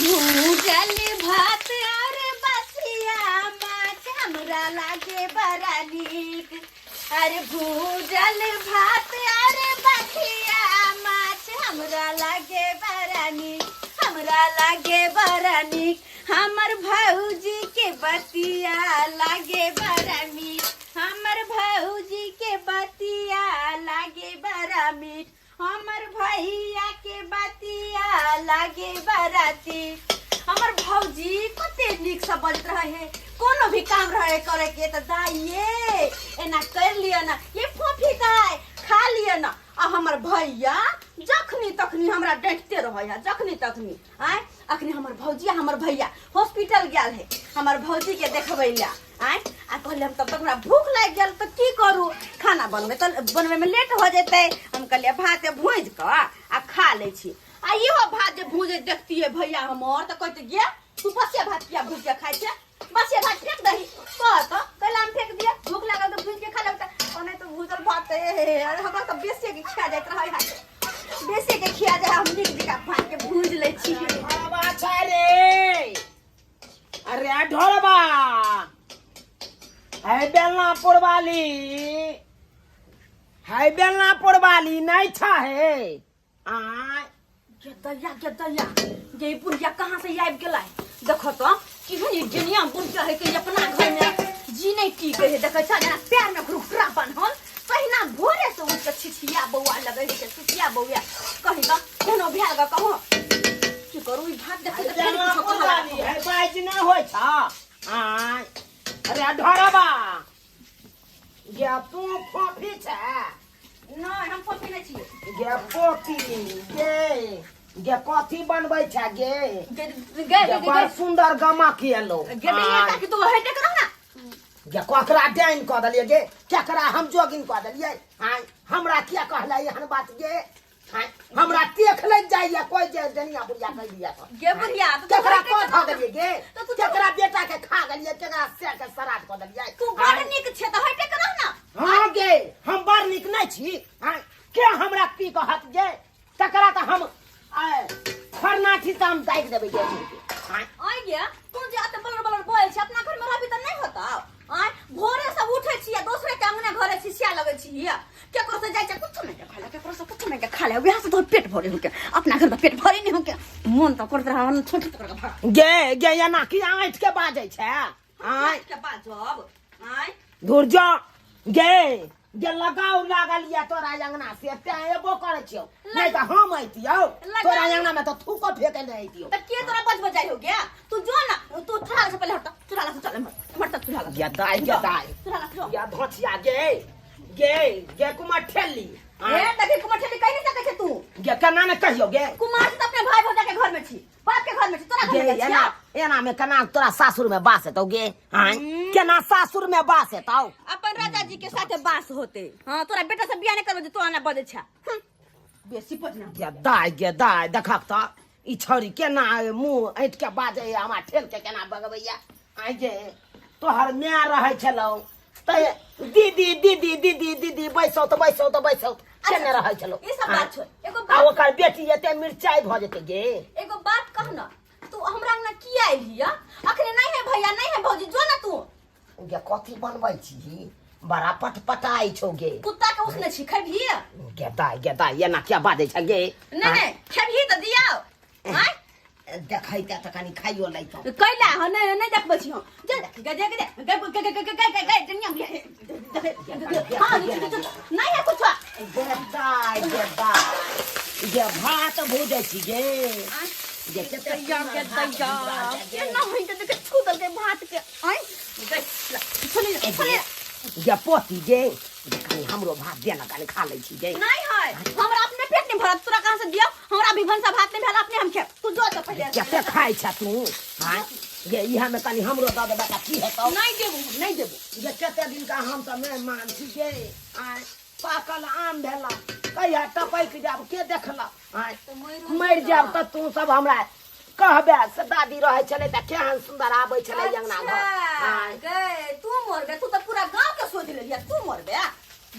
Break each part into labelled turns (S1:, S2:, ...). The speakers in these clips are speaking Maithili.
S1: भूजल भात और बसिया माछ हमरा लागे बड़ा नीक। अरे भूजल भात और बसिया माछ हमरा लागे बड़ा नीक, हमरा लागे बड़ा नीक। हमर भौजी के बतिया लागे बड़ा मीठ, हमर भौजी के बतिया लागे बड़ा मीठ। हमर भैया के बतिया लागे बराती। हमर भौजी कते नीक से बजत रहे है, कोनो भी काम रहे करे के त दाइये एना कर लिय ना, ये फोफी दाई खा लिय ना। आ हमर भैया जखनी तखनी हमरा डांटते रहे है, जखनी तखनी। आय अखनी हमर भौजी आ हमर भैया हॉस्पिटल गेल है हमर भौजी के देखबै ला। आय आ कहले हम तब तक हमरा भूख लागि गेल तऽ की करू, खाना बनबै तऽ बनबै में लेट हो जेतै। हम कहलियै भात भूजि कऽ आ खा लै छी। आ इहो भात जे भूजै देखतियै भैया हमर तऽ कहते गे तू बसिया भात किया भूजि के खाइ छै, बसिया भात फेंक दही। कह तऽ कैला हम फेंक दिअ, भूख लागल तऽ भूजि के खा लेब। तऽ ओनाहि तऽ भूजल भात तऽ हे हे, अरे हमरा तऽ बेसिए के खिया जाइत रहै है, बेसिए के खिया जाय, हम नीक जकाँ भात के भूजि लै छी।
S2: ढोरबा छै रे, अरे ढोरबा है बेलनापुर वाली, है बेलनापुर वाली नहीं छा है। आय
S1: गे दैया, गे दैया, गे ई बुढ़िया कहाँ से आबि गेलै? देखो तो केहन ई दुनिया बुढ़िया है कि अपना घर में जी नहीं की कहे। देखै छ जेना पैर में घुघरा बान्हल तहिना भोरे से उठ के छिछिया बौआ लगै है, छिछिया बौआ। कही तो केहनो भेल ग कहो की करू ई भात देखै तऽ फेर किछो कहऽ लागत।
S2: है बाजि नहि होइ छ। आय अरे ढोरबा गे तू फोफी छै?
S1: नहि, हम फोफी नहि छियै।
S2: गे फोफी गे, गे कथी बनबै छै गे?
S1: गे गे गे,
S2: बड़ सुंदर गमक एलो।
S1: गे दैया काकी तू हटे के रह ना।
S2: गे ककरा डाइन कऽ देलियै गे, केकरा हम जोगिन कऽ देलियै? आय हमरा किया कहलै एहन बात गे? आय हमरा देख लग जाइया कोई जे जनिया बुढ़िया कह दिया तो।
S1: गे बुढ़िया, तो तू
S2: केकरा
S1: हटे
S2: कऽ
S1: के
S2: धऽ
S1: रह ना।
S2: देलियै गे?
S1: तो तू
S2: केकरा बेटा के खा गेलियै, केकरा से के श्राद्ध कऽ देलियै?
S1: तू बड़ नीक छै तऽ हटे के रह ना।
S2: हाँ गे, हम बड़ नीक नहीं छी। हाँ, के हमरा की कहत गे? तकरा तऽ हम आय, फरनाठी तऽ हम दागि देबै गे मुँह के। हाँ।
S1: आय गे, तू जे एते बलर बलर बोलै छी, अपना घर में रहबी तऽ नहीं होतौ। आय भोरे सब उठै छी आ दोसरे के अंगने घरे छिछिया लगै छी। केकरो से जाइ छै कुछ नहीं के खा ले, केकरो से कुछ नहीं के खा ले, वएह से तोहर पेट भरे होके, अपना घर में पेट भरे नहीं होके। मन तऽ करत रहा छोटी पकड़ के भाग।
S2: गे गे एना की आँठि के बाजै छै? आँय
S1: के बाजब? आय
S2: धुर जो गे, गे लगाव लागल या तोरा अंगना से तें एबो करै छियौ, नहीं तऽ हम अइतियौ तोरा अंगना में तऽ थूको फेंके नहीं अइतियौ।
S1: तऽ के तोरा बजबो जाइ हो गया? तू जो ना, तू चूल्हा से पहले हट, चूल्हा से चल, मर तक चूल्हा।
S2: गे दाइ, गे दाइ,
S1: चूल्हा से जो।
S2: गे धोचिया गे, गे गे कुमार ठेली।
S1: ए देखी कुमार ठेली कहि नहीं सकै छै तू।
S2: गे केना ने कहियौ गे?
S1: कुमार से तऽ अपने भाई भौजा के घर में छी, बाप के घर में छी, तोरा घर
S2: गे
S1: में जाइ
S2: एना
S1: छियै?
S2: एना में केना तोरा सासुर में बास हेतौ गे? आँय केना सासुर में बास हेतौ?
S1: अपन राजा जी के साथे बास होते। हाँ तोरा बेटा से बियाह नहीं करबो जे तू आना बजै छै। बेसी बजना।
S2: गे दाइ, गे दाइ, देखक तऽ ई छौड़ी केना मुँह ऐंठ के बाजैया, हमरा ठेल के केना बगबैया। आँय गे तोहर माय रहै छलौ तऽ दीदी दीदी दीदी दीदी बैसौ तऽ बैसौ तऽ बैसौ केने रहै छलौ।
S1: ई सब बात छोड़, एगो
S2: आ
S1: बात
S2: ओकर बेटी एते मिरचाइ भऽ जेतै गे।
S1: एगो बात कह न, तू हमरा अंगना किया एलही? अखने नहीं है भैया, नहीं है भौजी, जो ना तू।
S2: गे कथी बनबै छी? बड़ा पटपटाइ छौ गे।
S1: कुत्ता के उसने छी, खेबही?
S2: गे दाइ, गे दाइ, एना किया बाजै छै गे?
S1: नहीं नहीं, खेबही तऽ दियौ। आँय
S2: देखै तऽ कनि खाइयो लैतौ।
S1: कैला हँ नहीं नहीं देखबै छी हम। जे गे गे गे गे गे गे गे गे गे गे दुनिया में हाँ नहीं है कुछ।
S2: गे दाइ, गे दाइ, गे भात भूजै छी गे। गे कते
S1: दैया गे
S2: सुन्दर भात
S1: दैया,
S2: भुजरा छै गे।
S1: केना होइ छै देखे छू देलकै भात के। आँय गे छोड़ी छोड़ी।
S2: गे पोती गे, गे कनि हमरो भात दे ना, कनि खा लै छी गे।
S1: नहीं है, हमरा अपने पेट नहीं भरत, तोरा कहाँ से दियौ? हमरा भी भनसा भात नहीं भेल, अपने हम खेब, तू जो तो पहले।
S2: कते खाइ छ तू? हाँ गे इहा में कनि हमरो दऽ देबै तऽ की हेतौ?
S1: नहीं देबू, नहीं देबू।
S2: गे कते दिन का हम तऽ मेहमान छी गे। आँय पाकल आम भेला कहिया टपकि जाब के देखलक? आँय मरि जाब तऽ तू सब हमरा कहबे से दादी रहै छलै तऽ केहन सुन्दर आबै छलै अंगना घर। आँय
S1: गे तू मरबे, तू तऽ पूरा गांव के सोच लेलिया, तू मरबे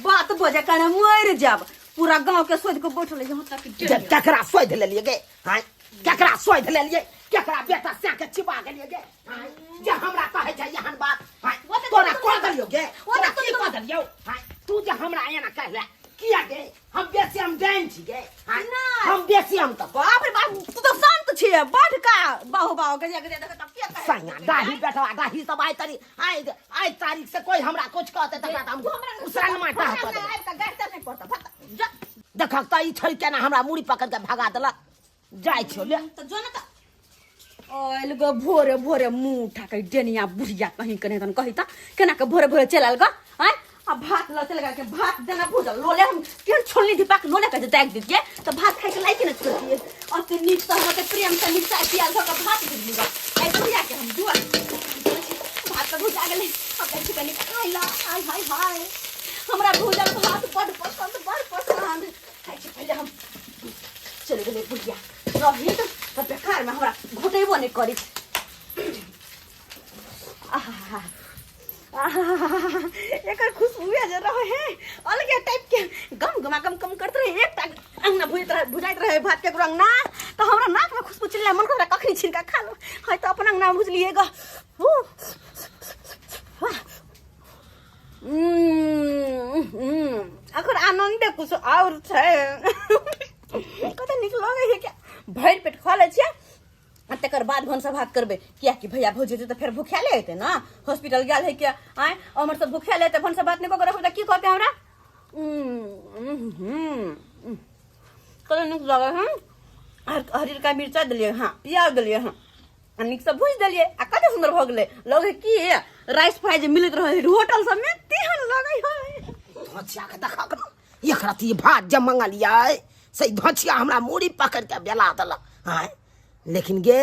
S1: बात बजे काने मर जाब, पूरा गांव के सोच के बैठल यहाँ तक।
S2: जे केकरा सोधि लेलियै गे? आँय केकरा सोधि लेलियै? केकरा बेटा सै के चिबा गेलियै गे आँय, जे हमरा कहै छै एहन बात आँय,
S1: ओ तऽ
S2: तोरा
S1: तुम-
S2: कह देलियौ गे
S1: ओ तऽ
S2: तोरा की
S1: तुम-
S2: कह देलियौ आँय, तू जे हमरा एना कहले किया गे हम बेसी हम डाइन छी गे आँय,
S1: नहि।
S2: हम बेसी हम तऽ
S1: बाप रे बाप, तू तऽ शांत छियै, बड का बाहु बाहु गजिया गजिया देख तऽ किया कहै
S2: सैया दाही बेटवा दाही सब आइ तारीख आइ आइ तारीख से कोई हमरा कुछ कहते तकरा तऽ हम
S1: तू हमरा
S2: उसरन माटा
S1: हमरा
S2: कऽ देबै।
S1: आबि कऽ गारि तऽ नहि पड़तौ, भत्ता, जा।
S2: देखक तऽ ई छोड़ि केना हमरा मूड़ी पकड़ के भगा देलक जाइ छियौ ले
S1: तऽ जो ने तऽ आयल गो भोरे भोरे मुँह उठा के डेनिया बुढ़िया कहीं कहीं तन कही तऽ केना के भोरे भोरे चलि आयल गो आँय आ भात लऽ चलि गेल के भात देना भूजल लोले हम केहन छोलनी धिपा के लोले के जे दागि दितियै तऽ भात खाइके लायक नहि छोड़तियै। अते नीक से हम अते प्रेम से मिरचाइ प्याज धऽ कऽ भात भुजली गो आइ बुढ़िया के हम दुआ भात तऽ भुजा गेलै। आब जाइ छी कनि खाइ लए। हाय हाय हाय, हमरा भूजल भात बड पसन्द, बड पसन्द। खाइ छी पहिले हम। चलि गेलै बुढ़िया, रही तऽ बेकारमे हमरा घोटेबो नहि करी। आहा आहा, एकर खुशबुए जे रहे है अलगे टाइप के, गम गमा गम गम करत रहे। एकटा अंगना भुजैत रहे, भुजाइत रहे भात के अंगना तऽ हमरा नाक में खुशबू चलि मन कर कखनी छिनका खा लो। है तऽ अपन अंगना भुजलिए ग। अखन आनंदे कुछ और छै। कते नीक लगै है कि भरि पेट खा लै छियै आ तकर बाद भनसा भात करबै, कियाकि भैया भौजी तऽ फेर भूखायले हेतै ने, हॉस्पिटल गेल है क्या। आँय, हमर सब भूखायले हेतै, भनसा भात नहि कऽ के रखबै तऽ की कहतै हमरा? कते नीक लगै है। हरियरका मिरचाइ देलियै हँ, प्याज देलियै हँ, आ नीकसँ भुजि देलियै आ कते सुन्दर भऽ गेलै। लगै की राइस फ्राइ जे मिलैत रहै होटल सबमे तेहन लगै है।
S2: धोचिया के देखक ने, एक रत्ती भात जे मंगलियै से धोचिया हमरा मूड़ी पकड़ के बेला देलक। आँय, लेकिन गे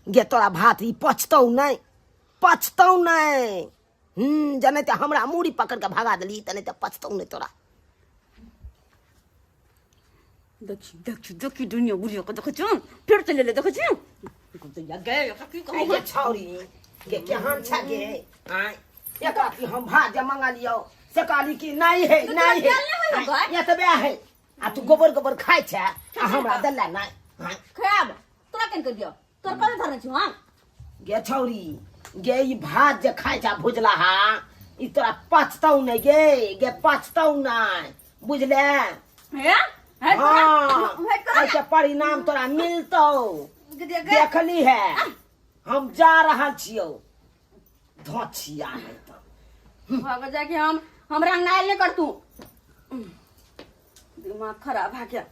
S2: गे तोरा भात ई पचतौ नहि, पचतौ नहि। जनै तऽ हमरा मूड़ी पकड़ के भगा देली तऽ नहि तऽ पचतौ नहि तोरा।
S1: देखी देखी देखी, दुनिया बुढ़िया के देखै छियौ, फेर चलि एलै। देखै छियौ गए, की कहू।
S2: गे छौरी गे, केहन छै गे? आँय, एक रत्ती हम भात जे मंगलियौ से कहली कि नहि है,
S1: तऽ
S2: नहि
S1: तोरा
S2: है।
S1: देल नहि होय गै?
S2: एतबे है आ तू गोबर गोबर खाइ छै आ हमरा देला नहि। आँय?
S1: खायब तोरा केन कर दियौ, तोर कमे धरने छियौ हम।
S2: गे छौरी गे, ई भात जे खाइ छै भुजला हा, ई तोरा पचतौ नहि गे, गे पचतौ नहि, बुझले?
S1: हे हे तोरा
S2: हाँ,
S1: हे तोरा
S2: एहिके परिणाम तोरा मिलतौ।
S1: गे गे।
S2: देखली है, हम जा रहल छियौ, धोचिया नहि तऽ
S1: भग जाके हम हमरा अंगना आयल नहि कर तू। दिमाग खराब है क्या?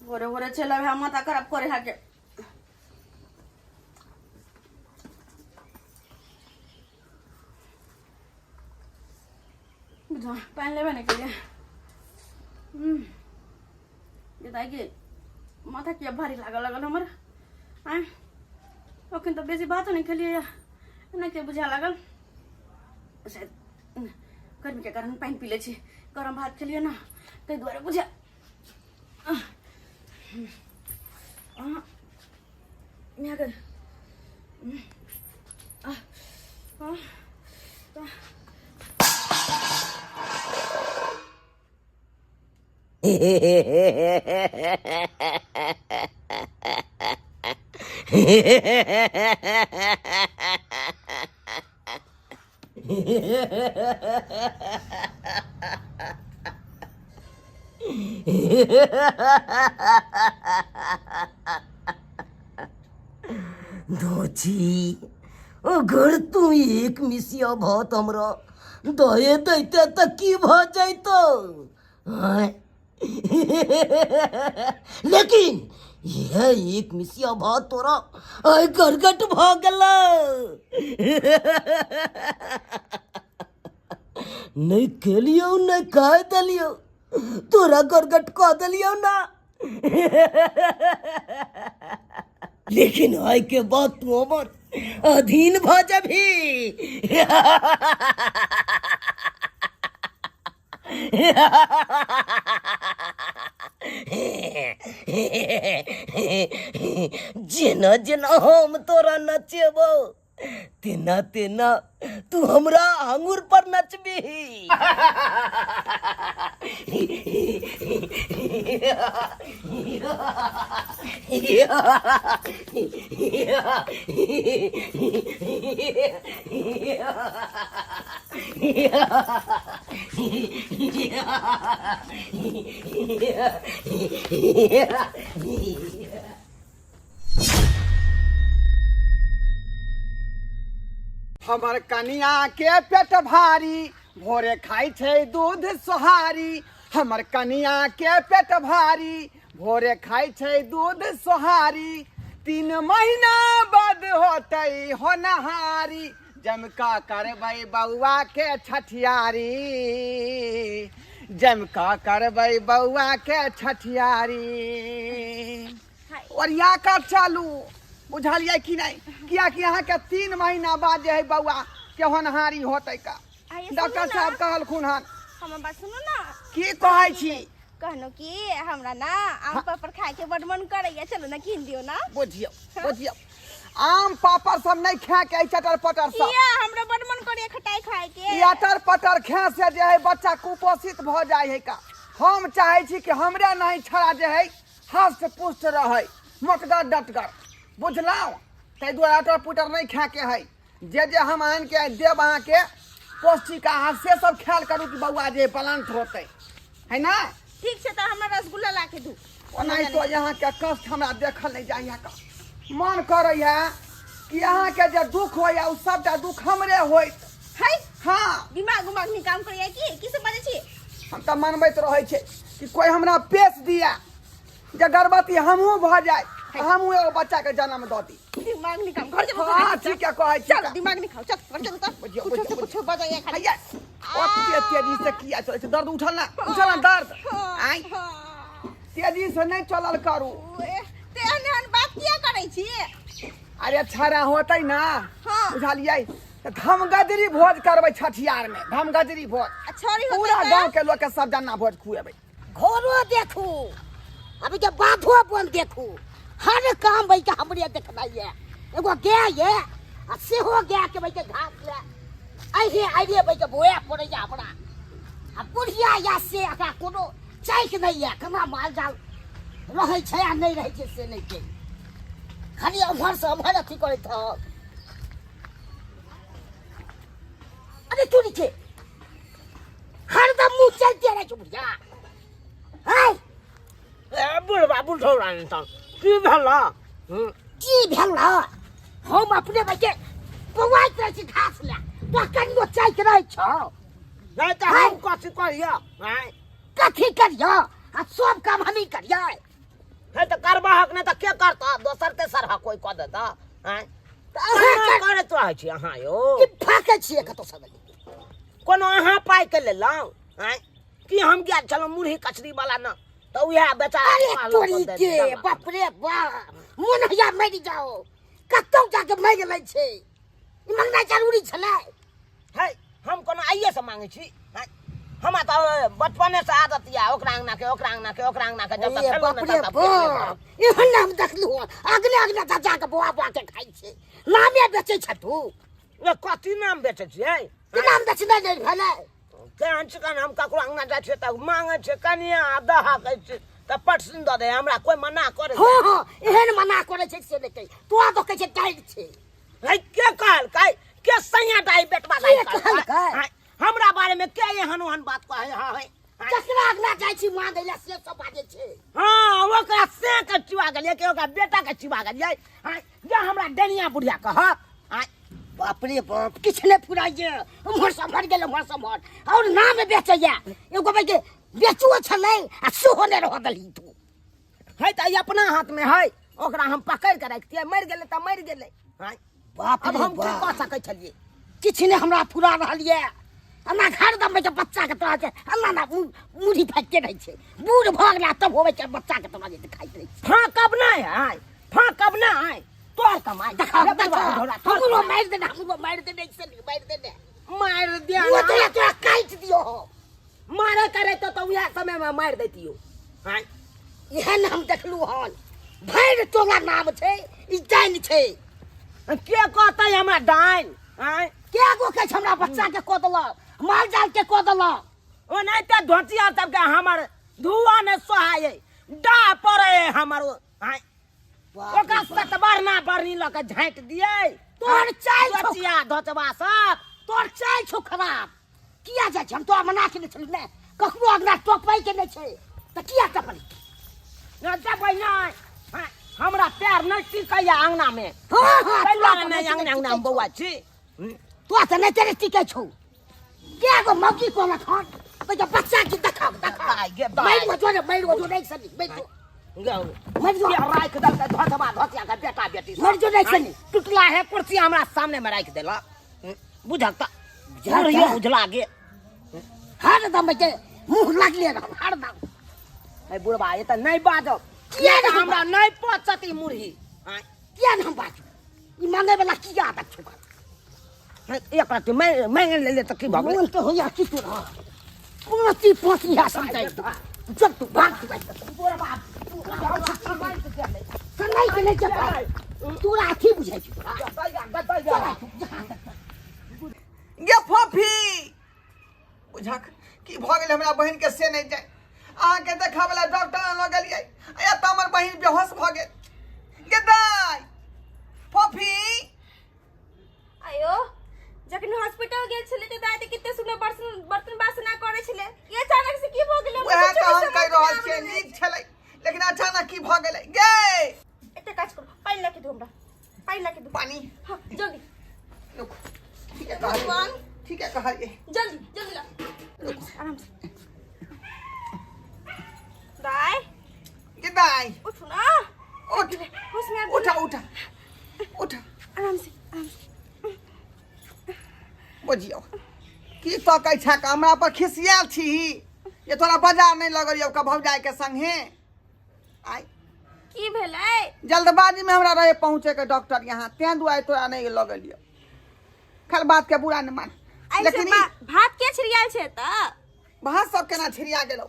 S1: भोरे भोरे चल है, माथा खराब करे है के। बुझा पानि लेबे नहि केलियै। ये कि माथा किया भारी लागऽ लागल हमर? आँय, अखन तऽ बेसी भातो नहि खेलियै, एना किया बुझा लागल? शायद गर्मीके कारण पानि पी लै छी, गरम भात खेलियै ने ताहि दुआरे बुझा।
S2: धोची, अगर तू एक मिसिया भात हमरा दहे दैते तऽ की भऽ जैतौ? आँय? लेकिन यह एक मिसिया भात तोरा आइ गरगट भऽ गेलौ। नहि खेलियौ, नहि खाय देलियौ, तोरा गरगट कऽ देलियौ ना। लेकिन आइ के बाद तू हमर अधीन भऽ जेबही। जेना जेना हम तोरा नचेबौ, तेना तेना तू हमरा आंगुर पर नचबी।
S3: हमर कनिया के पेट भारी, भोरे खाइ छै दूध सोहारी। हमर कनिया के पेट भारी, भोरे खाइ छै दूध सोहारी। 3 महीना बाद होतै होनहारी, जमका करबै बौआ के छठियारी, जमका करबै बौआ के छठियारी। ओरिया कर चलू, बुझलियै कि नहि? कियाकि अहाँके 3 महीना बाद जे है बौआ के होनहारी होतै का
S1: आइए सुनू
S3: डॉक्टर
S1: ना।
S3: साहब कहलखुन हन।
S1: हमर बात सुनू ना।
S3: की कहै छी?
S1: कहनो कि हमरा ना आम पापड़ खाए के बड मन करैया, चलू ना कीन दियो ना।
S3: बुझियौ बुझियौ, आम पापड़ सब नहि खाए के चटर पटर सब।
S1: किया? हमरा बड मन करैया खटाई खाए के।
S3: ई अटर पटर खाए से जे है बच्चा कुपोषित भऽ जाइ है का। हम चाहै छी कि हमरे नहीं छड़ा जे है हष्ट पुष्ट रहै, मोटगर डटगर, बुझलहुँ? ताहि दुआरे अटर पुटर नहि खाए के है। जे जे हम आनि के देब अहाँके पौष्टिक आहार से सब ख्याल करू कि बौआ जे बलंत होतै, है ना?
S1: ठीक छै, तऽ हमरा रसगुल्ला ला के दू।
S3: ओनाहितो अहाँके कष्ट हमरा देखल नहि जाइए का। मन करैए कि अहाँके जे दुख होइए ओ सबटा दुख हमरे होइत
S1: है।
S3: हाँ,
S1: दिमाग उमाग नहीं काम करैया की? की सब बाजै छी?
S3: हम तऽ मनबैत रहै छै कि कोइ हमरा पेश दिया जे गर्भवती हमहूँ भऽ जाय, हमहूँ एगो बच्चाके जन्म दऽ दी।
S1: दिमाग नहीं काम घर चलो।
S3: हाँ, ठीक है, कहै छी।
S1: चल, दिमाग नहीं खाओ, चल घर चलो। तऽ
S3: बुझियौ,
S1: कुछो से
S3: बुझियौ,
S1: कुछो बजैया खाली।
S3: हैया, ओते तेजी से किया चलै छै? दर्द उठल ना? उठल ना दर्द? आँय, तेजी से नहि चलल करू।
S1: ते एहन एहन बात किया करै छी?
S3: अरे छड़ा होतै ना।
S1: हाँ।
S3: बुझलियै? तऽ धमगजरी भोज करबै छठियार में, धमगजरी भोज।
S1: आ छड़ी होतै
S3: पूरा
S1: तऽ?
S3: गांव के लोग के सब जना भोज खुएबै।
S4: घरो देखू, अभी के बाधो बन देखू, हर काम भाई के हमरे देखनाइ ये। एगो गाय ये आ सेहो गाय के भाई के घास ले अहे अरे भाई के बोए पड़ैया हमरा। आ बुढ़िया या से एकरा कोनो चैक नहि ये, केना माल जाल रहै छै आ नहि रहै छै से नहि छै, खाली एम्हर से एम्हर अथी करैत रहत। अरे तू नीचे हरदम मुँह चलते रहै छै बुढ़िया। है
S2: ए बुढ़बा बुढ़ौरा इंसान, की भेल?
S4: की भेल? हम अपने बच्चे बौआइत रहै छी घास लए, तो कनियो चैक रहै छौ?
S2: नहि तऽ हम कथी करियौ? आँय,
S4: कथी करियौ? आ सब काम हमही करियै?
S2: है तऽ करबहक नहि तऽ के करतह? दोसर तेसर ह कोइ कऽ देतह? आँय,
S4: तऽ अहाँ
S2: केना करैत रहै छी अहाँ यौ?
S4: की फाकै छियै कतौ से?
S2: कोनो अहाँ पाइके लेलहुँ? आँय, कि हम गेल छलहुँ मुरही कचरी वाला न, तऽ उएह बेचारा
S4: अरे
S2: कहलक
S4: तोरी
S2: दे
S4: के
S2: देलक।
S4: बाप रे बाप, मोन हैया मरि जाओ, कतौ जाके मरि लै छै। ई मंगनाइ जरूरी छलै?
S2: है, हम कोनो आइए से मांगै छी? आँय, हमरा तऽ बचपने से आदत यऽ ओकरा अंगना के, ओकरा अंगना के, ओकरा अंगना के, जब तक
S4: अरे
S2: खेलहुँ
S4: बाप
S2: नहि
S4: रे
S2: तब तक पेट नहि भरल।
S4: बाप, एहन हम देखलहुँ हन, अगने अगने जा जाके बौआ बौआ के खाइ छै। नामे बेचै छ तू?
S2: ए, कथी नाम बेचै छियै?
S4: की नाम बेचनाइ नहि भेलै?
S2: केहन चिकन, हम ककरो अंगना जाइ छियै तऽ मांगै छियै कनिया आ दहा कहै छियै तऽ पटसिन दऽ दे। हमरा कोइ मना करै?
S4: हँ हँ, एहन मना करै छै से नहि कहै, तोरा तऽ कहै छै डारि छै।
S2: है, के कहलकै? के सैया दाइ बेटवा दाइ
S4: के कहलकै?
S2: आँय, हमरा बारे में के एहन ओहन बात कहै है? है?
S4: ककरा अंगना जाइ छी मांगै लए से सब बाजै छै?
S2: हाँ, ओकरा से के चिबा गेलियै कि ओकरा बेटा के चिबा गेलियै? आँय, जे हमरा डनिया बुढ़िया कहत। आँय,
S4: बाप रे बाप, किछु नहि फुराइए, उम्हर से उम्हर गेल, उम्हर से उम्हर, और नाम बेचैया। एगो भाई के बेचुओ छलै आ सेहो नहि रहऽ देलही तू।
S2: है तऽ ई अपना हाथ में है, ओकरा हम पकड़ के रखतियै, मरि गेलै तऽ मरि गेलै। आँय,
S4: बाप
S2: अब
S4: रे
S2: हम की
S4: बाप।
S2: कऽ सकै छलियै?
S4: किछु नहि हमरा फुरा रहल यऽ। हमरा घर दम छै बच्चा के तरह छै, अन्ना ना मुढ़ी फाटिते रहै छै। बूढ़ भऽ गेला तब होबै छै बच्चा के तरह जे खाइत रहै छै।
S2: फाँकब नहि आय, फाँकब नहि आय, तोहर कमाइ।
S4: देखा
S2: रे
S4: देखा,
S2: बुढ़बा बुढ़ौरा, तोहर
S4: हमरो
S2: कमाइ।
S4: मारि देने, हमरो मारि देने, से नहीं मारि देने,
S2: मारि दे।
S4: ओ तोरा तोरा काटि दियो।
S2: मारे करे तो उएह समय में मारि दैतियो। आँय,
S4: एहन हम देखलहुँ हन, भरि टोला नाम छै, ई जानि छै।
S2: के कहतै हमरा डाइन आँय
S4: के गो कहै छै हमरा बच्चा के कऽ देलक माल जाल के कऽ देलक
S2: ओनाहिते धोतिया सबके हमर धुआ ने सोहाय डाह पड़े हमर आँय ओकरा सतबरना बरनी लऽ के झाँटि दियै
S4: तोहर चालि छौ
S2: धोतिया धोचबा सब
S4: तोहर चालि छौ खराब किया जाइ छै हम तोरा मना केने छली नहि ककरो अगना टपै के नहि छै तऽ किया टपली
S2: नहि देबै नहि हँ, हमरा पैर नहि टिकैया अंगना मे
S4: हँ हँ
S2: ताहि
S4: तोरा
S2: दुआरे
S4: तऽ
S2: नहि अंगना अंगना मे बौआ छी
S4: तोरा तऽ नहि तेरे टिकै छौ के गो मौगी कहलक हन तऽ जे बच्चा के देखा देखा
S2: दाइ गे दाइ।
S4: मारि जो रे मारि जो नहि सनी मारि जो मरि जो
S2: राखि देलकै धोधबा धोतिया के बेटा बेटी सब।
S4: मरि जो नहि सनी
S2: टुटला है कुर्सी हमरा सामने में राखि देलक बुझक तऽ
S4: बुझक
S2: बुढ़ियो
S4: तऽ।
S2: उझला गे
S4: हरदम जे मुँह लागले रहल हरदम
S2: है बुढ़बा ये तऽ नहि बाजब
S4: किया
S2: तऽ
S4: नहि
S2: हमरा नहि पचत ई मुरही आँय,
S4: किया नहि हम बाजू ई मांगे वाला की आदत छौ
S2: एक रत्ती मांगि लेलियै तऽ की भऽ गेलै
S4: मोन तऽ होइया की तोरा पाँची पाँच इएह समझाइ चल तू भाग तू
S2: बुढ़बा
S4: कनाइ के नहि जेतै तोरा अथी बुझाइ छौ तोरा
S3: गे फोफी बुझक की भऽ गेलै हमरा बहिन के से नहि जाय अहाँके देखाबे लए डॉक्टर लग गेलियै आ एतऽ हमर बहिन बेहोश भऽ गेल गे दाइ फोफी
S1: आयो जखन हॉस्पिटल गेल छलै तऽ दादी कते सुन्दर बर्तन बर्तन बासना करै छलै ई अचानक से की भऽ गेलै
S3: वएह तऽ हम कहि रहल छियै नीक छलै लेकिन अचानक की भऽ गेलै गे
S1: एकटा काज करू पानि लऽ के दू हमरा पानि लऽ के दू
S3: पानी
S1: हाँ जल्दी
S3: रुको ठीक है कहलियै
S1: भगवान।
S3: ठीक है कहलियै
S1: जल्दी जल्दी ला आराम से दाई
S3: गे दाइ
S1: उठू ना
S3: उठ
S1: होश में आबि
S3: उठा उठा उठा
S1: आराम से आराम से
S3: बुझियौ की तकै छक हमरा पर खिसियाल छी ये तोरा बाजार नहि लगल यौ का भौजाई के संगे आइ
S1: की भेलै
S3: जल्दबाजी में हमरा रहे पहुँचे के डॉक्टर यहाँ तें दुआरे तोरा नहीं लगल यौ खैर बात के बुरा नहीं मान
S1: ऐसे
S3: लेकिन ई
S1: भात के छिड़ियाल छै तऽ
S3: भात सब केना छिड़िया गेलौ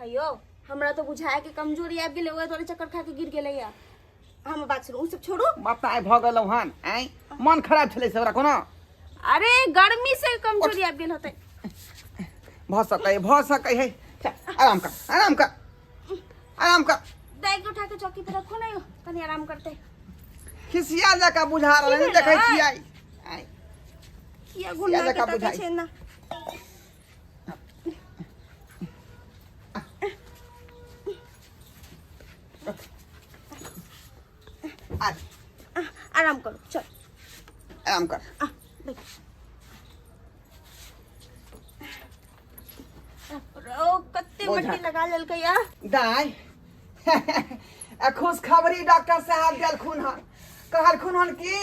S1: हयो हमरा तो बुझाया कि कमजोरी आबि गेलै ओहि दुआरे चक्कर खा के गिर गेलै या हम बात सुनू ओ सब छोड़ू
S3: बताय भऽ गेलौ हन आँय मन खराब छलै से ओकरा कोनो
S1: अरे गर्मी से कमजोरी आबि गेल होतै
S3: भऽ सकै भऽ सकै है चल, आराम कर आराम कर आराम कर
S1: दाई के उठा के चौकी पर रखो ना यो कनी आराम करते
S3: खिसिया जकाँ बुझा रहल है,
S1: की
S3: देखै
S1: भेलै?
S3: छियै आँय
S1: किया घुना के
S3: जकाँ
S1: तकै
S3: बुझाइ।
S1: छै ना
S3: आ
S1: आराम करो चल
S3: आराम कर
S1: आ बैठ ओ कते
S3: बोझा।
S1: मट्टी लगा लेलकै या
S3: दाइ आ खुशखबरी डॉक्टर साहब देलखुन हन कहलखुन हन कि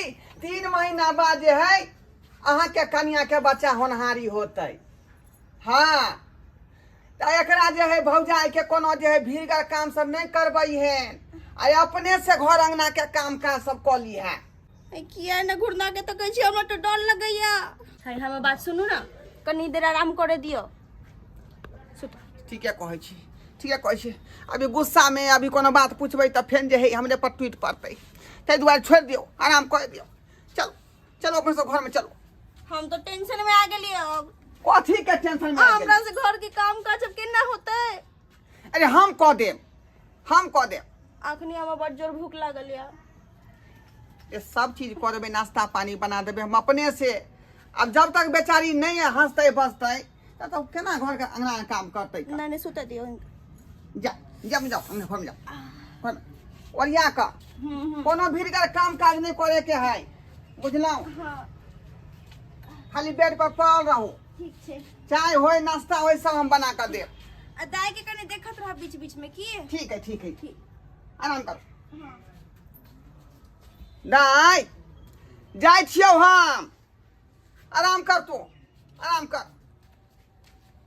S3: 3 महीना बाद जे है अहाँके कनियाके बच्चा होनहारी होतै हाँ तऽ एकरा जे है भौजाइके कोनो जे है भीड़गर काम सब नहि करबै हेन आ अपने से घर अंगना के काम काज सब कऽ ली है
S1: किया ने घुरना के तो कहै छी हमरा तो डर लगैया है हमर बात सुनू ना कनी देर आराम करे दियो सुत
S3: ठीके कहै छी ठीके कहै छी अभी गुस्सामे अभी कोनो बात पूछबै तऽ फेन जे है हमरे पर टूटि पड़तै ताहि दुआरे छोड़ि दियौ आराम कऽ दियौ चलू चलू अपने सब घरमे चलू
S1: हम तो टेंशन में आ गेलिए अब
S3: कथी के टेंशन में आबि
S1: हमरा
S3: गेलियै?
S1: से घर के काम काज अब केना होतै
S3: अरे हम कऽ देब हम कऽ देब
S1: अखनी हमरा बड़ जोर भूख लागल या
S3: ये सब चीज कऽ देबै नाश्ता पानी बना देबै हम अपने से आब जब तक बेचारी नहि हँसतै बजतै तब तक केना घरके अंगना काम करतै
S1: नहीं नहीं सुते दियो हिनका
S3: जा जा जाओ अंगना घरमे जाओ घरमे ओरिया कऽ कोनो भीड़गर काम काज नहि करे के है बुझलहुँ
S1: हाँ
S3: खाली बेड पर पड़ल रहू
S1: ठीक छै
S3: चाय होय नाश्ता होय सब हम बना कऽ देब
S1: आ दाई के कनी देखत रह बीच बीच में की
S3: ठीक है ठीक है
S1: ठीक।
S3: आराम करू दाइ जाइ छियौ हम आराम कर तू आराम कर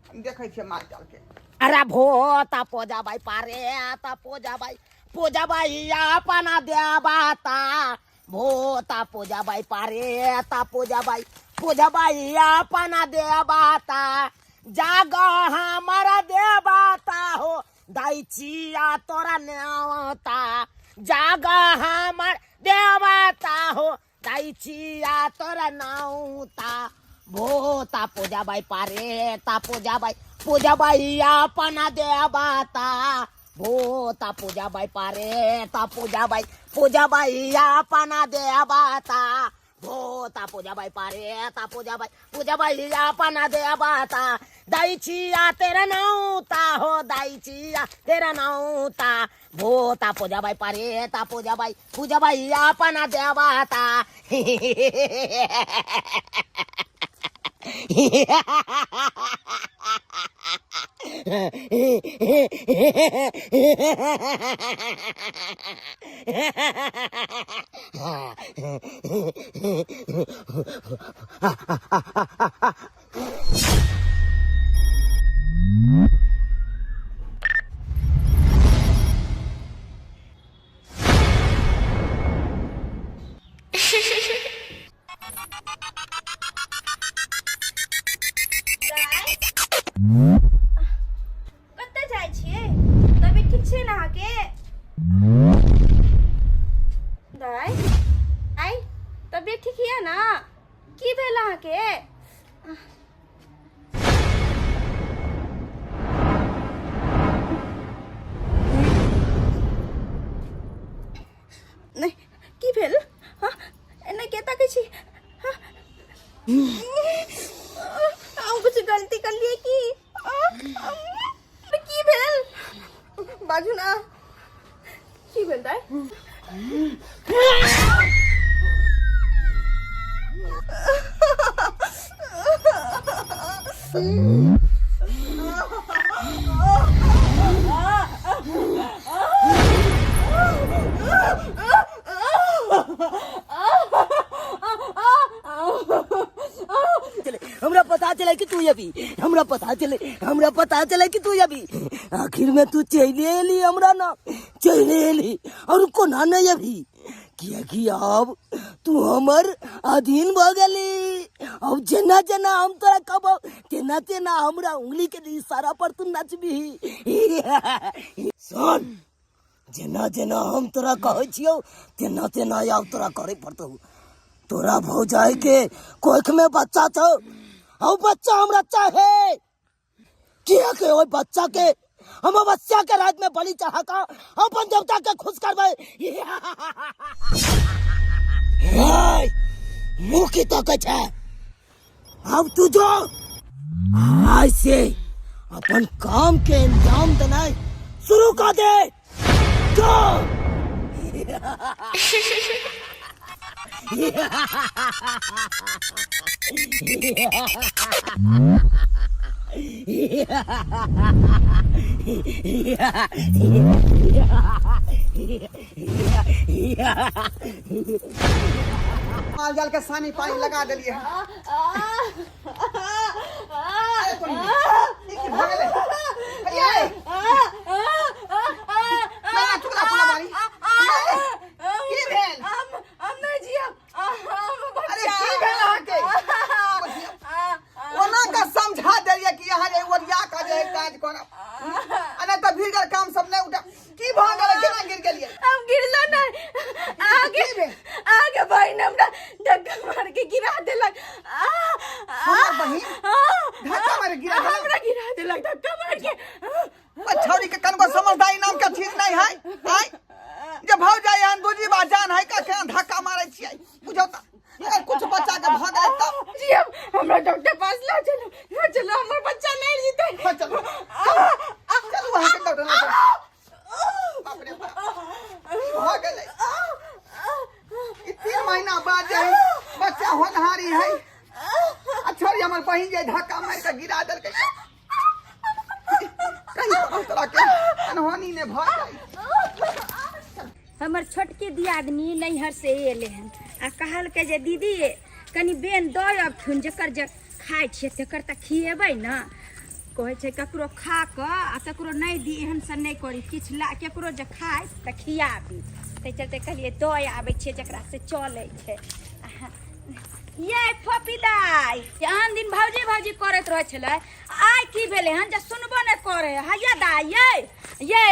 S3: हम देखै छियै माल जाल के
S2: अरे भोता पोजा बाई पारे आता पोजा बाई पोजा बाई अपना देवाता भोता पोजा बाई पारे आता पोजा बाई पोजा बाई अपना देवाता जाग हमारा देवाता हो दाई चिया तोरा न्यावता जाग हमार देवाता
S4: दाई छिया तोरा नाउता भोता पूजा बाई पारे ता पूजा बाई पूजा बाई अपना देवाता भोता पूजा बाई पारे ता पूजा बाई पूजा बाई अपना देवाता भोता पूजा बाई पारे ता पूजा बाई पूजा बाई अपना देवाता दाई छिया तेरा नाउता हो दाई छिया तेरा नाउता भोता पूजा बाई पारे ता पूजा बाई पूजा बाई अपना देवाता।
S1: कतऽ जाइ छियै? तबियत ठीक छै ने अहाँके? दाइ आइ तबियत ठीक यऽ ने? की भेल अहाँके? नहि, की भेल? हँ, एना के ताकै छी? हँ? हम कुछ गलती कर लिए की? की भेल, बाजू ना, की भेल दाइ?
S4: चले, हमरा पता चले कि तू अभी, हमरा पता चले, हमरा पता चले कि तू अभी आखिर में तू चले एली हमरा ना चले एली और कोना नहीं अभी, कियाकि अब तू हमर अधीन भ गेली। अब जेना जेना हम तोरा कहबो तेना तेना हमरा उंगली के इशारा पर तू नचबी। सुन, जेना जेना हम तोरा कहै छियौ तेना तेना आब तोरा करे पड़तौ। तोरा भौजाई के कोख में बच्चा छौ, औ बच्चा हमरा चाहे, किया के ओहि बच्चा के हम अवश्य के रात में बलि चढ़ा के अपन देवता के खुश करबै। हे, मुँह की तकै छै? अब तू जो आज से अपन काम के अंजाम देनाइ शुरू कर दे, जो।
S3: माल जाल के सानी पानी लगा देलिए। अरे कोनी, ई की भऽ गेलै? अरे, ना, चुकला पुला बारी। की भेल?
S1: हम नहि जियब।
S3: अरे, की भेल अहाँके? ओना का समझा देलिए कि यहाँ जे ओरिया का जे है काज करब, आ नहि तऽ भीड़ काम सब नहि उठा। की भऽ गेलै? केना गिर गेलिए?
S1: हम गिरलो नहीं, आगे
S3: की भेल?
S1: आगे बहिन हमरा धक्का मार के गिरा देलक। आ, आ,
S3: हमर बहिन
S1: आ,
S3: धक्का मारि के गिरा देलक?
S1: हमरा गिरा देलक धक्का मार के।
S3: छौड़ी के कनको समझदारी नाम के चीज नहीं है। आय जे भौ जाय हन दूजी बार जान है का केना धक्का मारै छियै? बुझौ त अगर कुछ बच्चा के भऽ गेलै तब?
S1: जी, हम हमरा डॉक्टर पास ला चलो, ला चलो, हमर बच्चा नहीं जीते।
S3: हाँ, चलू चलू चलू, अहाँके डॉक्टर लग चलू। बाप रे बाप, की भऽ गेलै ई? 3 महीना बाद जे है बच्चा होनहारी है आ छोड़ी हमर बहिन जे धक्का मारि के गिरा देलकै। कहीं कोनो तरह के अनहोनी ने भऽ जाय।
S5: हमर छोटकी दियादनी नैहर से एलै हन आ कहलकै जे दीदी कनि बेन दऽ अबथुन, जकर जे खाइ छियै तकर तऽ खिएबै ने। कहै छै ककरो खा कऽ आ ककरो नहि दी, एहन सन नहि करी, किछु ला ककरो जे खाइ तऽ खियाबी। ताहि चलते कहलियै दऽ आबै छियै जकरा से चलै छै। ये फोपी दाइ, आन दिन भौजी भौजी करैत रहै छलै, आइ की भेलै हन जे सुनबो नहि करै? हैया दाइ, ये ये।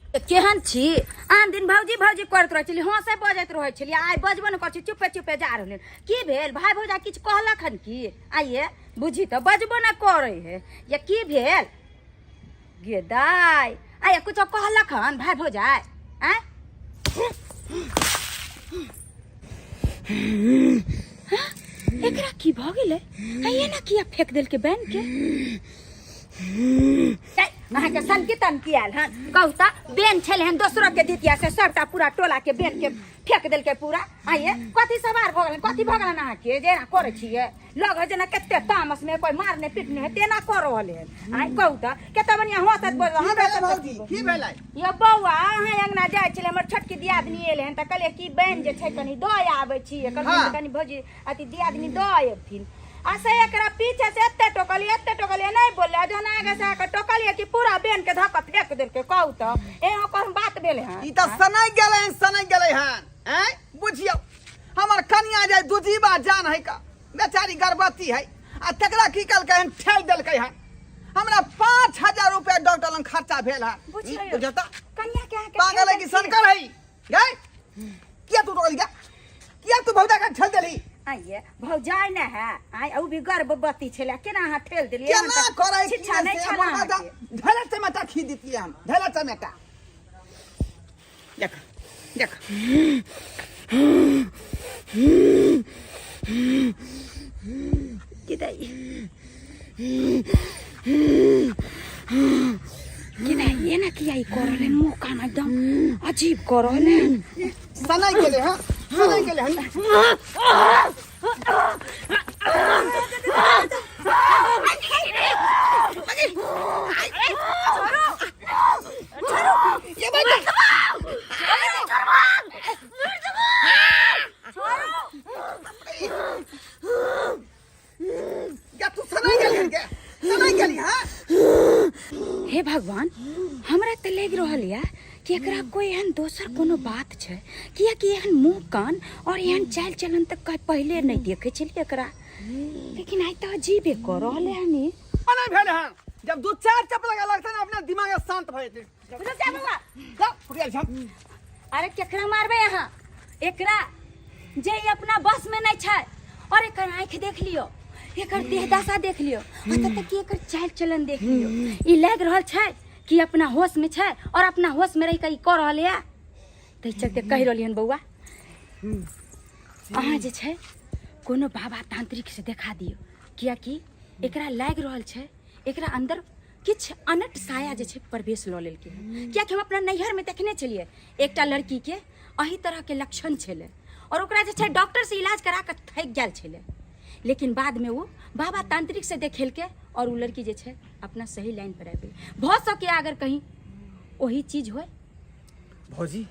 S5: केहन छी? आन दिन भौजी भौजी करैत रहै छली, हँसे बजैत रहै छली, आइ बजबो नहि करै छी, चुपे चुपे जा रहलै। की भेल भाय भौजा, किछु कहलक हन की? आइए बुझी तऽ बजबो नहि करै है या की भेल गे दाइ? आइए कुछो कहलक हन भाय भौजाइ? आँय एकरा की भऽ गेलै? आइए ना किया फेंक देलकै बैन के? अहाँके सनकी तनकी आयल हन? कहू तऽ, बेन छलै हन दोसरो के दितिया से सबटा पूरा टोला के बेन के फेंक देलकै पूरा। आइए कथी सवार भऽ गेल, कथी भऽ गेल अहाँके जे एना करै छियै? लग है जेना कते तामस में कोई मारने पीटने है तेना कर रहल है। आइ कहू तऽ, कते बढ़िया हंसत बोल
S3: की
S5: हमरा
S3: भेलै
S5: सब
S3: भौजी, की भेलै?
S5: यो बौआ, अहाँ अंगना जाइ छलै, हमर छोटकी दियादनी एलै हन तऽ कहलियै कि बहन जे छै कनि दऽ आबै छी, कहलखिन
S3: हाँ।
S5: कनि भौजी अथी दियादनी दऽ अयथिन। आ से एकरा पीछे से एते टोकलियै एते टोकलियै, नहि बोललै। जहन आगे से आके टोकलियै कि पूरा बेन के धऽ कऽ फेंक देलकै। कहू तऽ, एहन कोन बात भेलै हन?
S3: ई तऽ सनकि गेलै हन, सनकि गेलै हन। आँय बुझियौ, हमर कनिया जे दुजीबा जान है का बेचारी गर्भवती है आ तकरा की कलकै हन? ठेल देलकै हन। हमरा 5000 रुपया डॉक्टर लग खर्चा भेल हन।
S5: बुझियौ।
S3: बुझियौ तऽ
S5: कनिया के अहाँके
S3: पागल है कि
S5: ठेल देलकै?
S3: सनकर है गए? किया तू टोकल गया? किया तू भौजा के ठेल देली?
S5: आइए भौजाइ ने है, आइ उ भी गर्भवती छलै, केना अहाँ ठेल देलियै?
S3: केना करै
S5: शिक्षा नहि छल अहाँके।
S3: ढेला चमेटा खी दितियै हम, ढेला चमेटा। देख देख।
S5: कि दाइ, एना किया ई कऽ रहलै? मुँह कान एकदम अजीब कऽ रहलै।
S3: सनाइ गेलै हँ, सनाइ गेलै हन। या तू सनाइ गेली हन के? सनाइ गेली हँ?
S5: हे भगवान, हमरा तऽ लागि रहल यऽ कि एकरा कोई एहन दोसर कोनो बात छै, कियाकि एहन मुँह कान और एहन चालि चलन तऽ पहिले नहि देखै छलियै एकरा, लेकिन आइ तऽ अजीबे कऽ रहल हन ई।
S3: नहि भेल हन, जब दू चार चप लगा लगतै ने अपने दिमाग शांत भऽ जेतै।
S5: रुक जा बौआ।
S3: जा, फुटिया छी।
S5: अरे केकरा मारबै अहाँ? एकरा जे ई अपना बस में नहीं छै। और एकर आँखि देख लियो, एकर देह दशा देख लियो, एतऽ तक कि एकर चालि चलन देख लियो। ई लागि रहल छै कि अपना होश में छै और अपना होश में रहि कऽ ई कऽ रहल यऽ? ताहि चलते कहि रहलियै हन बौआ, अहाँ जे छै कोनो बाबा तांत्रिक से देखा दियौ, कियाकि एकरा लागि रहल छै एकरा अंदर किछु अनट साया जे छै प्रवेश लऽ लेलकै हन। कियाकि हम अपना नैहरमे देखने छलियै एकटा लड़कीके एही तरहके लक्षण छलै और ओकरा जे छै डॉक्टर से इलाज करा कऽ थकि गेल छलै, लेकिन बादमे ओ बाबा तांत्रिक से देखेलकै और ओ लड़की जे छै अपना सही लाइन पर आबि गेलै। भऽ सकैए अगर कहीं ओही चीज होय।
S3: भौजी,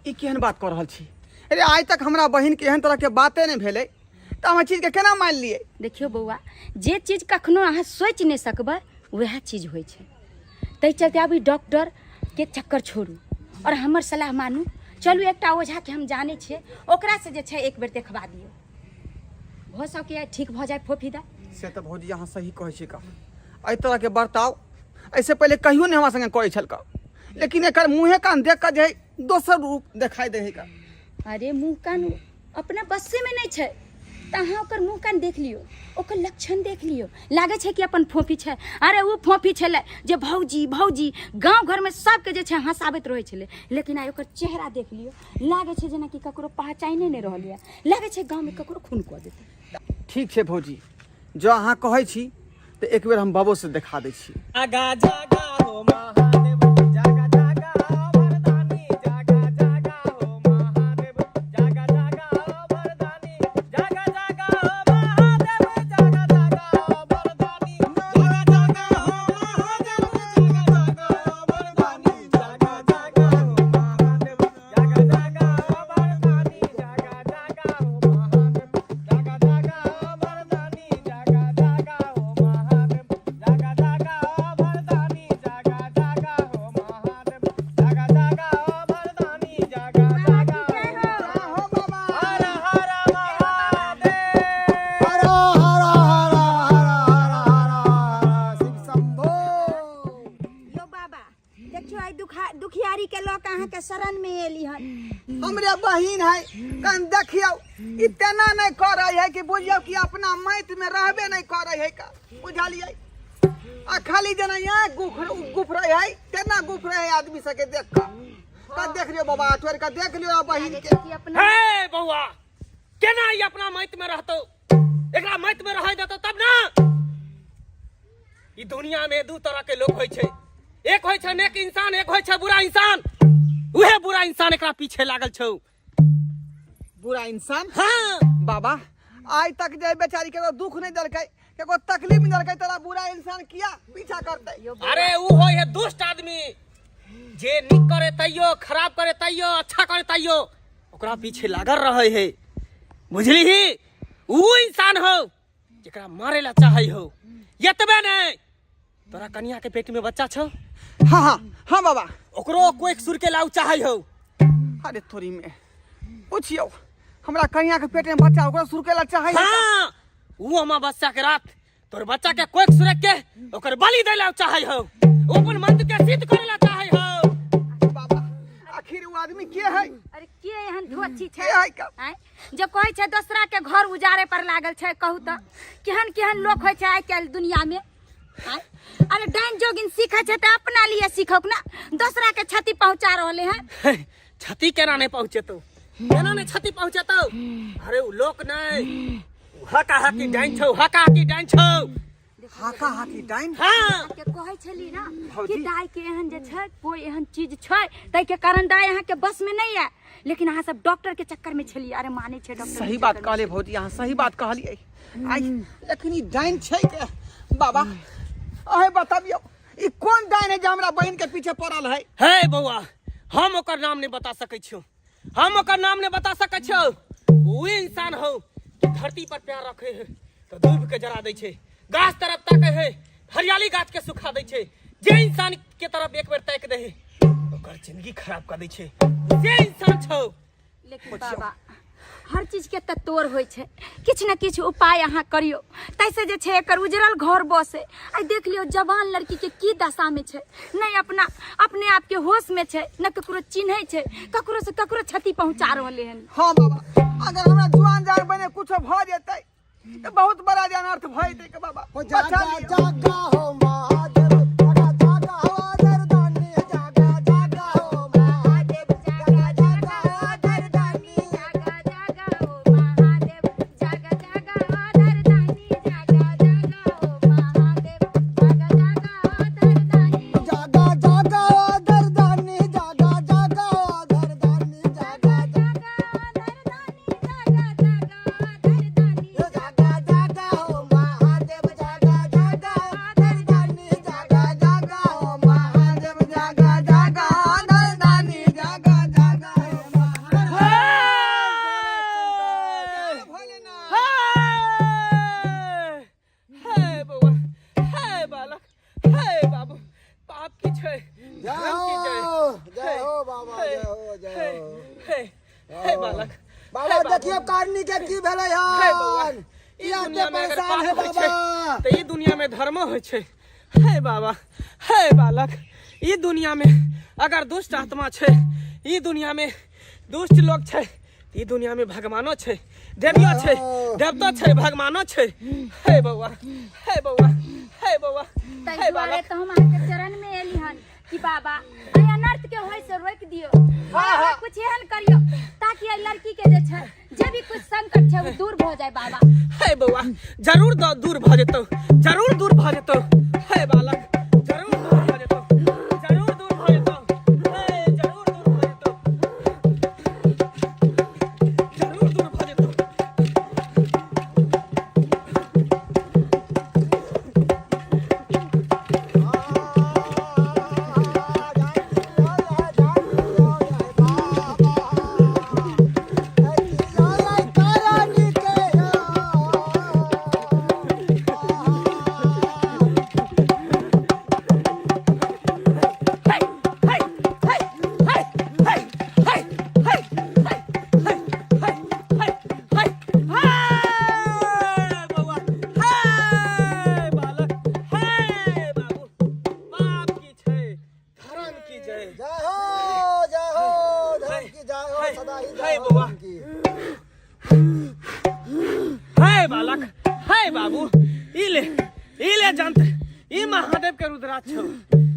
S3: ई केहन बात कऽ रहल छी? अरे आइ तक हमरा बहिन के एहन तरह के बाते नहि भेलै तऽ हम एहि चीजके केना मानि लियै?
S5: देखियौ बौआ, जे चीज कखनो अहाँ सोचि नहि सकबै वएह चीज होइ छै। ताहि चलते आब ई डॉक्टरके चक्कर छोड़ू और हमर सलाह मानू। चलू, एकटा ओझाके हम जानै छियै, ओकरासँ जे छै एक बेर देखबा दियौ, भऽ सकैए ठीक भऽ जाय फोफी दा।
S3: से तऽ भौजी अहाँ सही कहै छी का, एहि तरहके बर्ताव एहिसँ पहिले कहियो नहि हमरा संगे करै छल का, लेकिन एकर मुँहे कान देख कऽ जे है दोसर रूप देखाइ दै है का।
S5: अरे मुँह कान अपना बस्से में नहीं छै तऽ अहाँ ओकर मुँह कान देख लियौ, ओकर लक्षण देख लियौ, लागै छै कि अपन फोफी छै। अरे ओ फोफी छलै जे भौजी भौजी गाँव घरमे सबके जे छै हँसाबैत रहै छलै, लेकिन आइ ओकर चेहरा देख लियौ, लागै छै जेनाकि ककरो पहचाने नहि रहल यऽ, लागै छै गाँवमे ककरो खून कऽ देतै।
S3: ठीक छै भौजी, जँ अहाँ कहै छी तऽ एक बेर हम बाबोसँ देखा दै छी।
S6: जागा जागा हो महादेव, जागा जागा वरदानी, जागा जागा हो महादेव, जागा जागा वरदानी, जागा जागा हो महादेव, जागा जागा वरदानी, जागा जागा हो महादेव, जागा जागा वरदानी, जागा जागा हो महादेव, जागा जागा वरदानी, जागा जागा हो महादेव, जागा जागा वरदानी, जागा जागा हो महादेव, जागा जागा वरदानी, जागा जागा।
S3: देखियौ ई तेना नहि करै है कि बुझियौ कि अपना माटि में रहबे नहि करै है का बुझलियै आ खाली जेना यहाँ गुफ गुफरै है तेना गुफरै है आदमी सबके देख कऽ का देख लियौ बाबा तोड़ कऽ देख लियौ बहिन के
S5: कि अपना
S6: हे बौआ केना ई अपना माटि में रहतौ एकरा माटि में रहै देतौ तब ना ई दुनिया में दू तरह के लोग होइ छै एक होइ छै नेक इंसान एक होइ छै बुरा इंसान उहे बुरा इंसान एकरा पीछे लागल छौ
S3: बुरा इंसान
S6: हाँ
S3: बाबा आइ तक जे बेचारी केकरो दुख नहीं देलकै केकरो तकलीफ नहीं देलकै तोरा बुरा इंसान किया पीछा करतै
S6: अरे ऊ होइ है दुष्ट आदमी जे नीक करे तैयो खराब करे तैयो अच्छा करे तैयो ओकरा पीछे लागल रहे है बुझली ही ऊ इंसान हो जेकरा मारे ला चाहे हो एतबे नहीं तोरा कनिया के पेट में बच्चा छौ
S3: हाँ हाँ हाँ बाबा
S6: ओकरो कोई सुर के लाउ चाहे हो
S3: अरे थोड़ी में पूछियो हमरा कनिया के पेट में बच्चा ओकरा सुर के ला चाहे
S6: हाँ ऊ हमार बच्चा के रात तोर बच्चा के कोई सुर के ओकर बलि दे ला चाहे हो ऊ अपन मंत्र के सिद्ध करे ला चाहे हो
S3: बाबा आखिर वो आदमी के है
S5: अरे के एहन धोची
S3: के
S5: छै
S3: है का
S5: आँय? जे कहै छै दोसरा के घर उजारे पर लागल छै कहू तऽ केहन केहन लोक होइ छै आइ काल्हि दुनिया में आँय? अरे डाइन जोगिन सीखै छै तऽ अपना लिए सीखौक ना दोसरा के क्षति पहुंचा रहले हैं
S6: हे, क्षति केना नहीं पहुंचेतौ केना नहीं क्षति पहुंचेतौ अरे उ लोक नहीं उ हका हकी डाइन छौ हका हकी डाइन छौ
S3: हाका हाकी डाइन
S6: हाँ
S5: के कहै छली ना
S3: भौजी।
S5: कि दाइ के एहन जे छै कोई एहन चीज छै ताहि के कारण दाइ अहाँ के बस में नहीं है लेकिन अहाँ सब डॉक्टर के चक्कर में छलियै अरे मानै छै डॉक्टर
S3: सही बात कहले भौजी अहाँ सही बात कहलियै आइ लेकिन ई डाइन छै के बाबा अहे बतबियौ ई कोन डाइन है जे हमरा बहिन के पीछे पड़ल है
S6: हे बौआ हम ओकर नाम नहीं बता सकै छियौ हम ओकर नाम नहीं बता सकै छियौ उ इंसान हौ कि धरती पर प्यार रखे है तो दूब के जरा दै छै गाछ तरफ ताके है हरियाली गाछ के सुखा दै छै जे इंसान के तरफ एक बेर ताकि दे है ओकर जिंदगी खराब कर दै छै जे इंसान छौ
S5: लेकिन बाबा हर चीज के तऽ तोड़ होइ छै किछु ने किछु उपाय अहाँ करियौ ताहिसँ जे छै एकर उजड़ल घर बसे आइ देख लियौ जवान लड़कीके की दशामे छै नहि अपना अपने आपके होशमे छै नहि ककरो चिन्है छै ककरोसँ ककरो क्षति पहुँचा रहलै हन
S3: हाँ बाबा अगर हमरा जुआन जान बने कुछो भऽ जेतै तऽ बहुत बड़ा जे अनर्थ भऽ जेतै के बाबा
S7: हो जा
S3: बचा
S7: जा
S3: लियौ।
S7: जागा हो महादेव जागा जागा हो दरदानी जागा जागा हो महादेव जागा जागा हो दरदानी
S5: जागा जागा ओ महादेव जागा जागा ओ दरदानी जागा जागा ओ महादेव जागा जागा ओ दरदानी
S7: जागा जागा हो दरदानी जागा जागा हो दरदानी जागा
S5: जागा दरदानी जागा जागा दरदानी
S7: जागा जागा हो महादेव जागा जागा दरदानी जागा जागा हो महादेव जागा जागा दरदानी जागा जागा हो महादेव
S3: भोलेनाथ
S6: हे हे बौआ हे बालक हे बाबू पाप की छै
S7: जय
S6: धर्म की जय
S7: हो जय हो बाबा जय हो जय
S6: हे
S7: हो
S6: हे हे बालक
S7: बाबा
S6: हे बाबू।
S7: देखियो कारनी के की भेलै
S6: हे बौआ
S7: हन
S6: ई
S7: किया
S6: दुनिया
S7: एते
S6: में अगर
S7: परेशान है
S6: पाप होइ छै
S7: बाबा
S6: तऽ ई दुनिया में धर्मो होइ छै हे बाबा हे बालक ई दुनिया में अगर दुष्ट आत्मा छै ई दुनिया में दुष्ट लोग छै ई दुनिया में भगवानो छै देवियो छै देवतो छै भगवानो छै हे बौआ हे बौआ हे बौआ
S5: ताहि
S6: हे
S5: दुआरे
S6: बालक
S5: तऽ हम अहाँके चरण में एली हन कि बाबा एहि अनर्थ के होय से रोकि दियौ अहाँ कुछ एहन करियौ ताकि एहि लड़की के जे छै जे भी कुछ संकट छै ओ दूर भऽ जाय बाबा
S6: हे बौआ जरूर दूर भऽ जेतौ जरूर दूर भऽ जेतौ हे बालक जरूर दूर भऽ जेतौ जरूर दूर भऽ जेतौ हे जरूर दूर भऽ जेतौ जरूर दूर भऽ जेतौ बाबू ई ले ई ले जंत्र ई महादेव के रुद्राक्ष छौ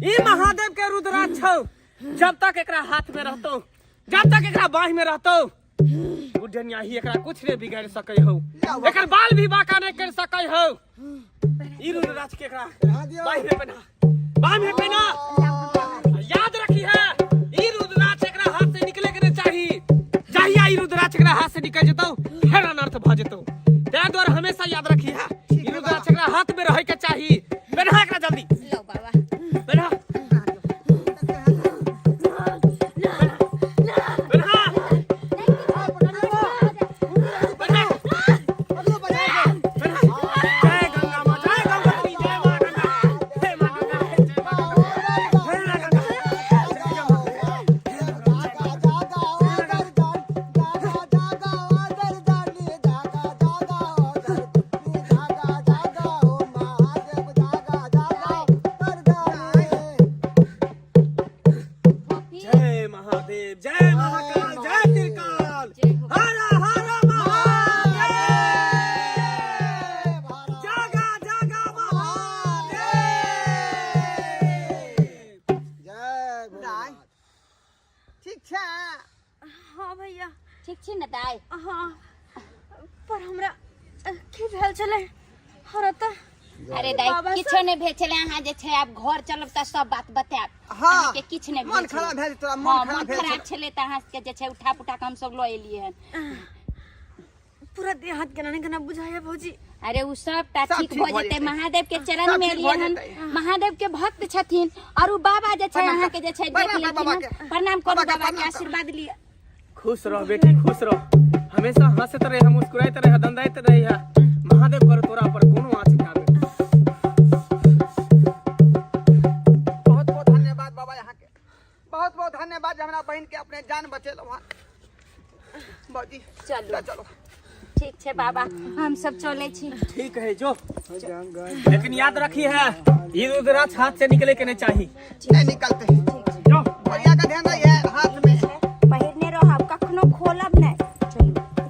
S6: ई महादेव के रुद्राक्ष छौ जब तक एकरा हाथ में रहतो जब तक एकरा बाह में रहतो बुढ़निया ही एकरा कुछ नहीं बिगाड़ सकै हो एकर बाल भी बाका नहीं कर सकै हो ई रुद्राक्ष के एकरा बाह में पहना बाह में पहना याद रखी है ई रुद्राक्ष एकरा हाथ से निकले के नहीं चाही जहिया ई रुद्राक्ष एकरा हाथ से निकल जेतौ फेर अनर्थ भ जेतौ ताहि दुआरे हमेशा याद रखी है ई रुद्राक्ष एकरा हाथ में रहे के चाही पहना एकरा जल्दी
S5: लो बाबा
S6: पहना पहना पहना जय गंगा माँ जय गंगोत्री जय माँ गंगा हे माँ गंगा हे जय माँ गंगा हे माँ गंगा जय महादेव जय महाकाल जय त्रिकाल हर हर महादेव जागा जागा महादेव
S3: दाइ ठीक छै
S1: हाँ भैया
S5: ठीक छी ने दाइ
S1: हाँ पर हमरा की भेल छलै हमरा तऽ
S5: अरे दाइ
S1: बाबा
S5: किछो नहि भेल छलै अहाँ जे छै आब घर चलब तऽ सब बात बतायब
S3: हाँ,
S5: अहाँके किछु नहि
S3: मन
S5: भेल छलै।
S3: खराब भेल तोरा, मन
S5: हाँ,
S3: खराब
S5: मन
S3: भेल
S5: खराब छलै तऽ अहाँ के जे छै उठा पुठा कऽ हमसब लऽ एलियै हन
S1: पूरा देह हाथ केना ने केना बुझाइया भौजी
S5: अरे उ सबटा
S3: सब
S5: ठीक
S3: ठीक
S5: भऽ
S3: भऽ
S5: जेतै
S3: जेतै।
S5: महादेव के चरण
S3: सब
S5: में
S3: ठीक भऽ
S5: एलियै हन
S3: जेतै।
S5: महादेव के भक्त छथिन और उ बाबा जे छै
S3: प्रणाम
S5: अहाँ के जे छै देख
S3: प्रणाम कर
S5: लेलखिन
S3: बाबा
S5: हन।
S3: के।
S5: प्रणाम करू
S3: बाबा के
S5: बाबा के
S3: प्रणाम कर।
S5: आशीर्वाद लिअ
S6: खुश रह बेटी खुश रह हमेशा हंसत रह मुस्कुराइत रह दंदाइत रह महादेव कर तोरा पर कोनो आँच ना आवे
S3: बहुत बहुत धन्यवाद बाबा यहाँ के बहुत बहुत धन्यवाद जे हमरा बहन के अपने जान बचेलहुँ हँ बाबूजी
S5: चलू
S3: चलो
S5: ठीक छै बाबा हम सब चलै छी
S6: ठीक है जो लेकिन याद रखी है ये रुद्राक्ष हाथ से निकले के नहीं चाहिए
S3: नहीं निकलते
S6: जो
S3: भैया का ध्यान रही है हाथ में
S5: पहिरने रहब कखनो खोलब नहि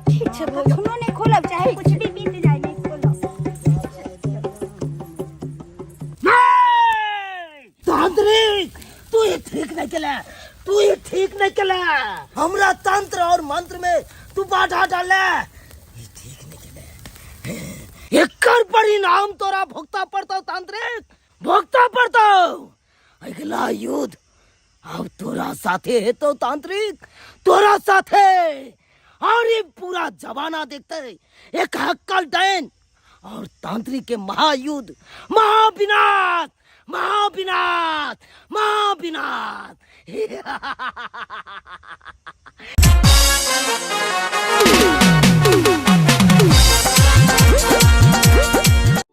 S5: ठीक छै कखनो नहि खोलब चाहे कुछ भी बीत जाए नहि खोलब
S2: तांत्रिक तू ये ठीक नहीं केला तू ये ठीक नहीं केला हमरा तंत्र और मंत्र में तू बाधा डाले ये ठीक नहीं केला एकर परिणाम तोरा भुगता पड़तो तांत्रिक भुगता पड़तो अगला युद्ध अब तोरा साथे हेतो तांत्रिक तोरा साथे और ये पूरा जमाना देखते एक हक्कल डैन और तांत्रिक के महायुद्ध महाविनाश महाविनाश महाविनाश।